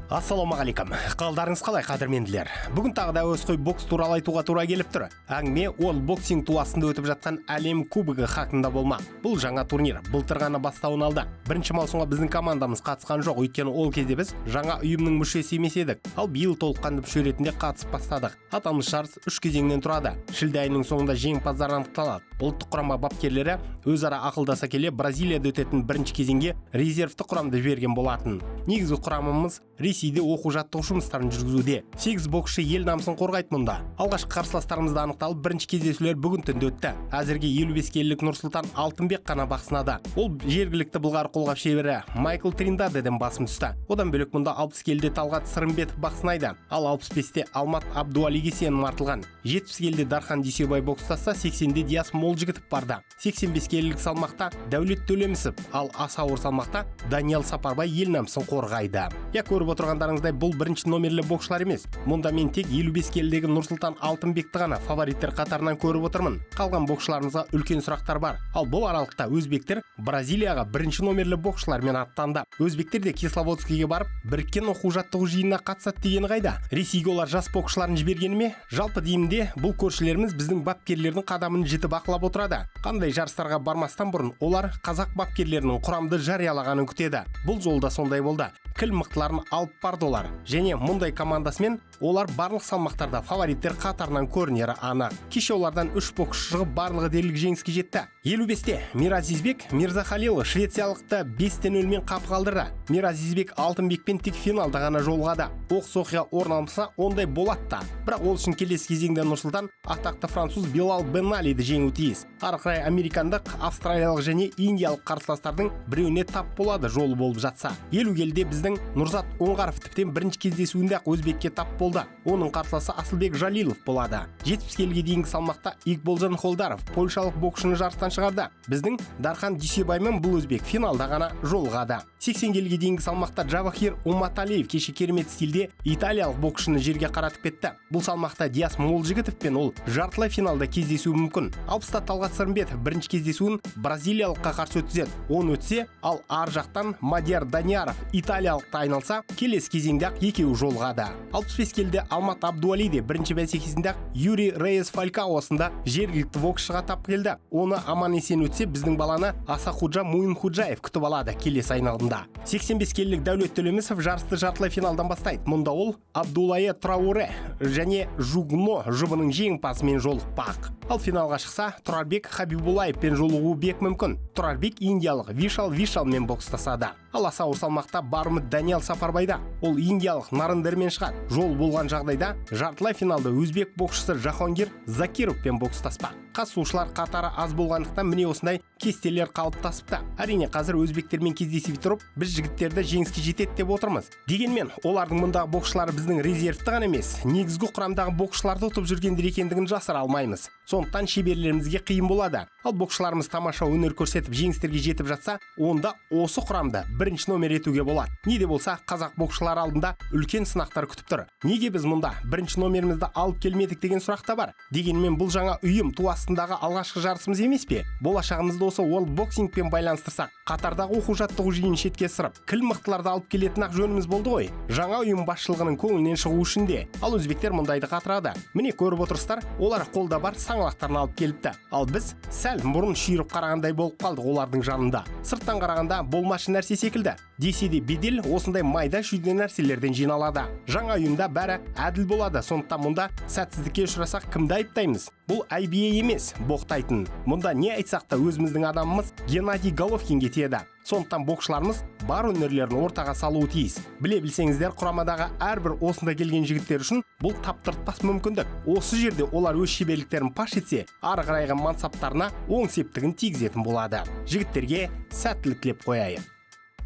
Ассалаумағалейкум. Қалдарыңыз қалай, қадірменділер? Бүгін тағы да әуесқой бокс туралы айтуға тура келіп тұр. Әңгіме World Boxing ту астында өтіп жатқан әлем кубогы хақында болмақ. Бұл жаңа турнир былтыр ғана бастауын алды. Бірінші маусымға біздің командамыз қатысқан жоқ, өйткені ол кезде біз жаңа ұйымның мүшесі емес едік. Ал биыл толыққанды мүше ретінде қатысып бастадық. Аталмыш жарыс үш кезеңнен тұрады. Шілде айының соңында жеңімпаздар анықталады. Ұлттық құрама бапкерлері өзара ақылдаса келе, Бразилияда өтетін бірінші кезеңге резервті құрамды жіберген болатын. Негізгі құрамымыз Ресейде оқу жаттығу жұмыстарын жүргізуде. Сегіз боксшы ел намысын қорғайды мұнда. Алғашқы қарсыластарымыз да анықталып, бірінші кездесулер бүгін түнде өтті. Әзірге 55 келілік Нұрсұлтан Алтынбек қана бақ сынады. Ол жергілікті былғары қолғап шебері Майкл Триндадеден басым түсті. Одан бөлек, мұнда 60 келіде Талғат Сырымбетов бақ сынайды. Ал 65-те Алмат Абдуалиге сенім артылған. 70 келіде Дархан Дүйсебай бокстасса, 80-де Диас Молжігітов барды. 85 келілік салмақта Дәулет Төлемісов, ал аса ауыр салмақта Даниал Сапарбай ел намысын қорғайды. Я, көріп отырғандарыңыздай, бұл бірінші номерлі боксшылар емес. Мұнда мен тек 55 келідегі Нұрсұлтан Алтынбекті ғана фавориттер қатарынан көріп отырмын. Қалған боксшыларымызға үлкен сұрақтар бар. Ал бұл аралықта өзбектер Бразилияға бірінші номерлі боксшылармен аттанды. Өзбектер де Кисловодскіге барып, біріккен оқу жаттығу жиынына қатысады дегені қайда? Ресейге олар жас боксшыларын жібергені ме? Жалпы деймін де, бұл көршілеріміз біздің бапкерлердің қадамын жіті бақылап отырады. Қандай жарыстарға бармастан бұрын олар қазақ бапкерлерінің құрамды жариялағанын күтеді. Бұл жолы да сондай болды. Кіл мықтыларын алып барды олар. Және мұндай командасымен олар барлық салмақтарда фавориттер қатарынан көрінері анық. Кеше олардан үш боксшы шығып, барлығы дерлік жеңіске жетті. 55-те Миразизбек Мирзахалилов швециялықты 5-0-мен қапы қалдырды. Миразизбек Алтынбекпен тек финалда ғана жолығады. Оқыс оқиға орын алмаса, ондай болады да. Бірақ ол үшін келесі кезеңде Нұрсұлтан атақты француз Билал Беналиді жеңуі тиіс. Ары қарай американдық, австралиялық және индиялық қарсыластардың біреуіне тап болады, жолы болып жатса. 50 келіде біздің Нұрзат Оңғаров тіптен бірінші кездесуінде ақ өзбекке тап болды. Оның қарсыласы Асылбек Жалилов болады. 70 келіге дейінгі салмақта Икболжан Холдаров польшалық боксшыны жарыстан шығарды. Біздің Дархан Дүйсебаймен бұл өзбек финалда ғана жолығады. 80 келіге дейінгі салмақта Джавахир Уматалиев кеше керемет стилде италиялық боксшыны жерге қаратып кетті. Бұл салмақта Диас Молжігітовпен ол жартылай финалда кездесуі мүмкін. 60-та Талғат Сырымбетов бірінші кездесуін бразилиялыққа қарсы өткізеді. Оны өтсе, ал ар жақтан Мадияр Данияров италиялықты айналса, келесі кезеңде ақ екеуі жолығады. 65 келіде Алмат Абдуали де бірінші бәсекесінде ақ Юрий Рейес Фалькао сынды жергілікті боксшыға тап келді. Оны аман есен өтсе, біздің баланы Асахуджа Муинхуджаев күтіп алады келесі айналымда. 85 келілік Дәулет Төлемісов жарысты жартылай финалдан бастайды. Мұнда ол Абдулае Трауре және Жугно жұбының жеңімпазымен жолықпақ. Ал финалға шықса, Тұрарбек Хабибулаевпен жолығуы бек мүмкін. Тұрарбек индиялық Вишал Вишалмен бокстасады. Ал аса ауыр салмақта бар үміт Даниал Сапарбайда. Ол индиялық Нарындермен шығады. Жол болған жағдайда жартылай финалда өзбек боксшысы Жахонгир Закировпен бокстаспақ. Қатысушылар қатары аз болғандықтан, міне, осындай кестелер қалыптасыпты. Әрине, қазір өзбектермен кездесе тұрып, біз жігіттерді жеңіске жетеді деп отырмыз. Дегенмен олардың мұндағы боксшылары біздің резервті ғана емес, негізгі құрамдағы боксшыларды ұтып жүргендер екендігін жасыра алмаймыз. Сондықтан шеберлерімізге қиын болады. Ал боксшыларымыз тамаша өнер көрсетіп, жеңістерге жетіп жатса, онда осы құрамды бірінші номер етуге болады. Не де болса, қазақ боксшылары алдында үлкен сынақтар күтіп тұр. Неге біз мұнда бірінші номерімізді алып келмедік деген сұрақ та бар. Дегенмен бұл жаңа ұйым ту астындағы алғашқы жарысымыз емес пе? Болашағымызды осы World Boxingпен байланыстырсақ, қатардағы оқу жаттығу жиынын шетке ысырып, кіл мықтыларды алып келетін ақ жөніміз болды ғой. Жаңа ұйым басшылығының көңілінен шығу үшін де. Ал өзбектер мұндайды қатырады. Міне, көріп отырсыздар, олар қолда бар саңлақтарын алып келіпті. Ал біз сәл мұрын шүйіріп қарағандай болып қалдық олардың жанында. Сырттан қарағанда болмашы нәрсе секілді. Десе де, бедел осындай майда шүйде нәрселерден жиналады. Жаңа ұйымда бәрі әділ болады. Сондықтан мұнда сәтсіздікке ұшырасақ, кімді айыптаймыз? Бұл IBA емес, боқтайтын. Мұнда не айтсақ та, өзіміздің адамымыз Геннадий Головкинге тиеді. Сондықтан боксшыларымыз бар өнерлерін ортаға салуы тиіс. Біле білсеңіздер, құрамадағы әрбір осында келген жігіттер үшін бұл таптыртпас мүмкіндік. Осы жерде олар өз шеберліктерін паш етсе, ары қарайғы мансаптарына оң септігін тигізетін болады. Жігіттерге сәттілік тілеп қояйық.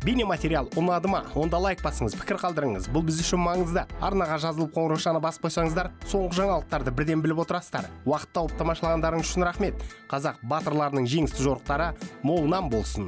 Бейнематериал ұнады ма? Онда лайк басыңыз, пікір қалдырыңыз. Бұл біз үшін маңызды. Арнаға жазылып, қоңыраушаны басып қойсаңыздар, соңғы жаңалықтарды бірден біліп отырасыздар. Уақыт тауып тамашалағандарыңыз үшін рахмет. Қазақ батырларының жеңісті жорықтары молынан болсын.